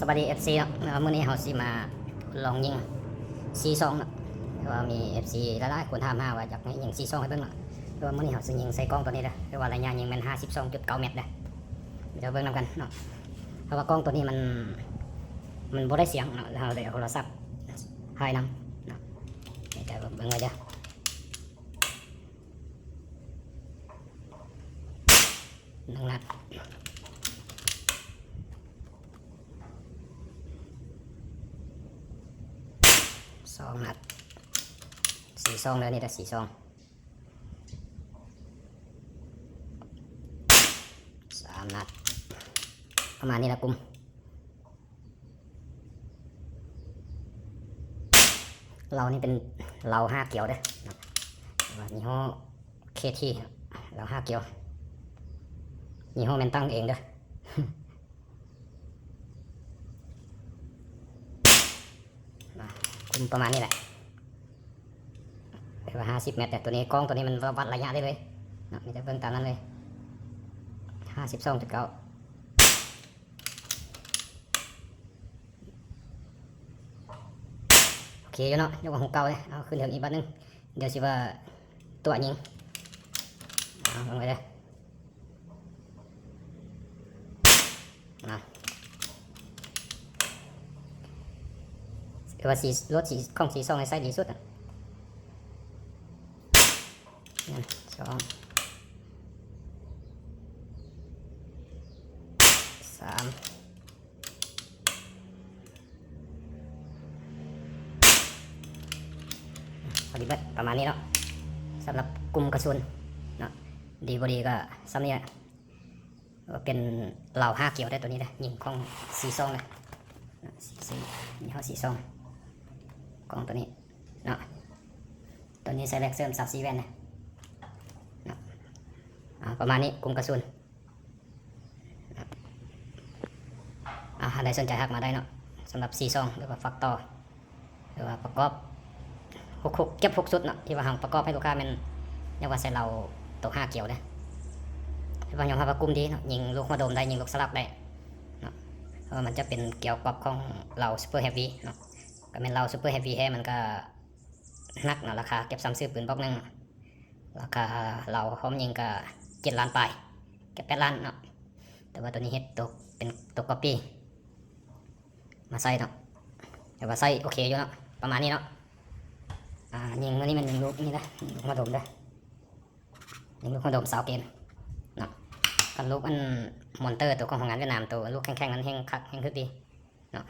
ສະບາຍດີ ເອັຟຊີ ເນາະ, ມື້ນີ້ເຮົາຊິມາລອງຍິງ ສີ່ສອງ ເນາະ. ເພາະວ່າມີ ເອັຟຊີ ຫຼາຍໆຄົນຖາມຫາວ່າຢາກໃຫ້ຍິງ ສີ່ສອງ ໃຫ້ເບິ່ງເນາະ. ເພາະວ່າມື້ນີ້ເຮົາຊິຍິງໃສ່ກ້ອງໂຕນີ້ເດີ, ເພາະວ່າໄລຍະຍິງແມ່ນ ຫ້າສິບສອງຈຸດເກົ້າ ແມັດເດີ. ດຽວເບິ່ງນຳກັນເນາະ, ເພາະວ່າກ້ອງໂຕນີ້ມັນ ມັນບໍ່ໄດ້ສຽງເນາະ, ເຮົາໄດ້ເອົາໂທລະສັບຖ່າຍນຳເນາະ. ດຽວເບິ່ງໄວ້ເດີ. ໜຶ່ງນັດ ສອງນັດ ສີ່ສອງເດີ, ນີ້ແຫຼະ ສີ່ສອງ ສາມນັດ ປະມານນີ້ລະ. ກຸ່ມ ເຫຼົ້ານີ້ເປັນເຫຼົ້າຫ້າກຽວເດີ, ຍີ່ຫໍ້ ເຄທີ ເຫຼົ້າຫ້າກຽວ, ຍີ່ຫໍ້ແມ່ນຕັ້ງເອງເດີ. ມາ ກຸ່ມປະມານນີ້ແຫຼະ, ເອີ້ນວ່າ ຫ້າສິບແມັດເດີ. ໂຕນີ້ ກ້ອງໂຕນີ້ມັນວັດໄລຍະໄດ້ເລີຍເນາະ, ມີແຕ່ເບິ່ງຕາມນັ້ນເລີຍ. ຫ້າສິບສອງຈຸດເກົ້າ ໂອເຄຢູ່ເນາະ, ຍົກວ່າຫົກເກົ້າເດ້. ເອົາ ຂຶ້ນເທິງອີກບາດໜຶ່ງ, ດຽວຊິວ່າຕົວະຍິງ. ເອົາ ເບິ່ງໄວ້ເດີ. ນະ ເອີ້ນວ່າສີ ລົດສີ ຂອງ ສີ່ສອງ ໃຊ້ດີສຸດອະ. ໜຶ່ງ ສອງ ສາມ ພໍດີເບິດ ປະມານນີ້ເນາະ. ສຳລັບກຸ່ມກະສຸນເນາະ, ດີບໍ່ດີກໍສ່ຳນີ້ແຫຼະ. ເປັນເຫຼົ້າຫ້າກຽວເດີ ໂຕນີ້ເດີ, ຍິງຂອງ ສີ່ສອງ ເດີ, ສີ່ສອງ ຍີ່ຫໍ້ ສີ່ສອງ ຂອງໂຕນີ້ເນາະ. ໂຕນີ້ໃສ່ແມັກເສີມ ຊາວສີ່ແວ່ນເດີເນາະ. ເອົາ ປະມານນີ້ ກຸ່ມກະສຸນ. ເອົາ ທ່ານໃດສົນໃຈທັກມາໄດ້ເນາະ, ສຳລັບ ສີ່ສອງ ຫຼືວ່າ ແຟກເຕີ ຫຼືວ່າປະກອບຫົກຫົກ ເກັບຫົກຊຸດເນາະ, ທີ່ວ່າເຮົາປະກອບໃຫ້ລູກຄ້າແມ່ນ ຮຽກວ່າໃສ່ເຫຼົ້າໂຕຫ້າກຽວເດ້. ແຕ່ວ່າຍອມຮັບວ່າກຸ່ມດີເນາະ, ຍິງລູກຫົວໂດມໄດ້, ຍິງລູກສະຫຼັກໄດ້ເນາະ, ເພາະວ່າມັນຈະເປັນກຽວກັບຂອງເຫຼົ້າ Super Heavy ເນາະ. ກໍແມ່ນເຫຼົ້າ Super Heavy ແທ້ ມັນກໍໜັກເນາະ, ລາຄາເກັບສ່ຳຊື້ປືນບອກໜຶ່ງເນາະ. ລາຄາເຫຼົ້າພ້ອມຍິງກໍເຈັດລ້ານປາຍ ເກືອບແປດລ້ານເນາະ. ແຕ່ວ່າໂຕນີ້ເຮັດໂຕ ເປັນໂຕກັອບປີ້ມາໃສ່ເນາະ, ແຕ່ວ່າໃຊ້ໂອເຄຢູ່ເນາະ, ປະມານນີ້ເນາະ. ອ່າ ຍິງມື້ນີ້ແມ່ນຍິງລູກນີ້ນະ, ຍິງລູກຫົວໂດມເດີ, ຍິງລູກຫົວໂດມຊາວເກມເນາະ. ຄັນລູກອັນມອນເຕີ ໂຕຂອງໂຮງງານຫວຽດນາມ ໂຕລູກແຂງໆນັ້ນແຮ່ງຄັກ ແຮ່ງຖືກດີເນາະ.